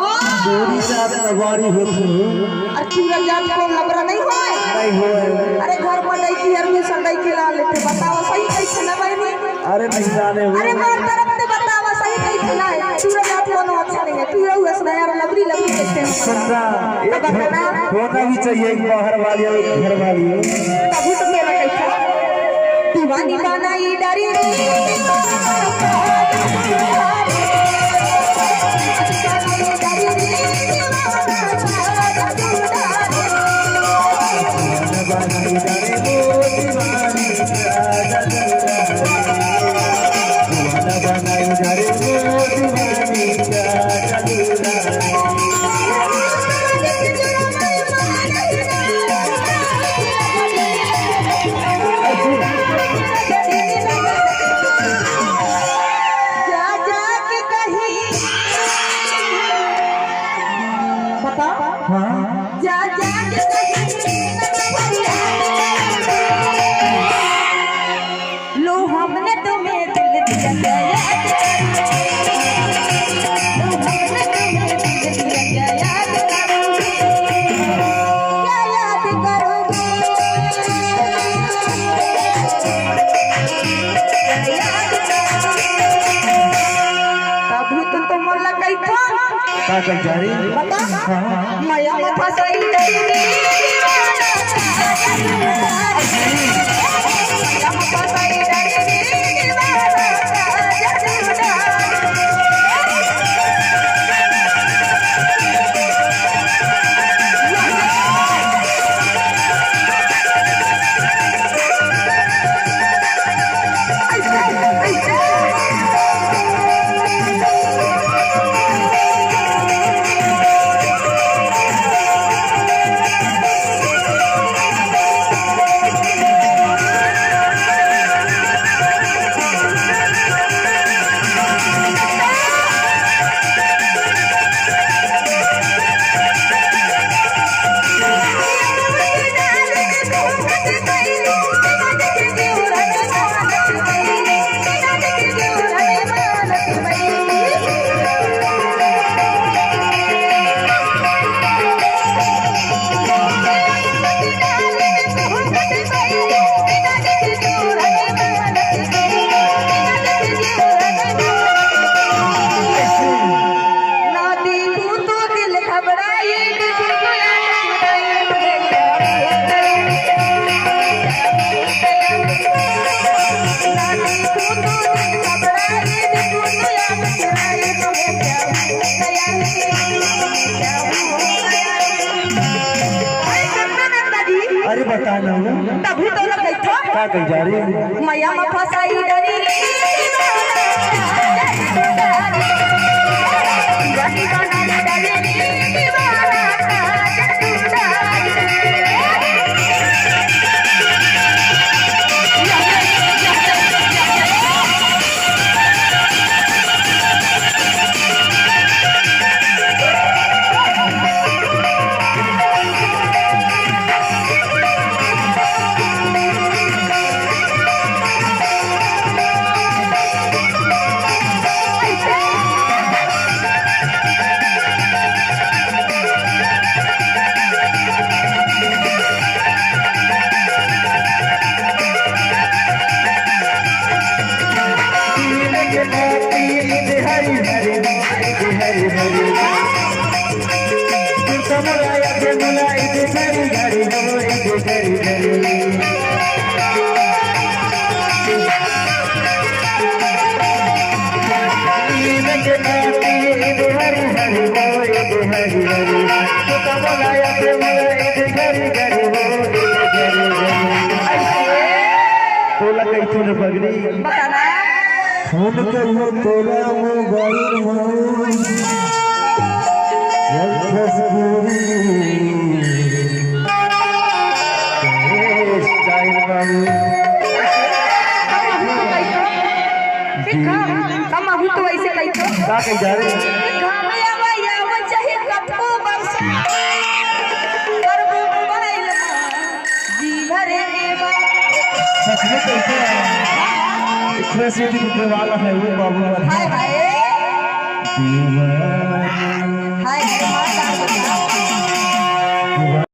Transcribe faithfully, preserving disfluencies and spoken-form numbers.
पूरी रात नवारी होत हे। अरे, पूरा रात कोन लबरा नहीं होय? नहीं होय। अरे, घर में डैकी हर मुसर डैकी ला लेथे, बतावा सही कहिथे ना बहिनी? अरे, नहीं जाने हो। अरे, मोर तरफ से बतावा सही कहिथे ना, पूरा रात कोनो अच्छा नहीं हे, पूरा हुआ सुना यार, लबरी लबरी कहिथे। सुनना, एक बताना। हो-, होना भी चाहिए, एक बाहर वाली और एक घर वाली। तभी तो मेरा कहिथे, दीवानी बनाई डरी रे। जा, जा के कहीं। बता। हाँ। जा, जा के कहीं। लो, हमने तुम्हें दिल दिया, क्या याद करोगे? लो, हमने तुम्हें दिल दिया, क्या याद करोगे? क्या याद करोगे? तभी तो तुम मोला कहिथो। का कहिथे रे? बता। हाँ। मया में फंसाई डरी रे दीवाना, मया में फंसाई डरी रे दीवाना। अरे बता ना। तभी तो ना कहिथो। का कहिथे रे? मया में फंसाई डरी रे। तोला कहिथों ना पगली। बताना। फोन करियो तोला मोबाइल में। जब फंस गोरी। ए, स्टाइल बाबू। देखा, हम अभी तो ऐसे कहिथों। का कहिथे रे? देखा, मैं आवा, आवा चाहे कतको बरस। करबो मोबाइल में। जी भरे में बा। सच में कहिथे। इतने से भी रुकने वाला है वो बाबू। हाय, हाय। हाय, हाय, माता।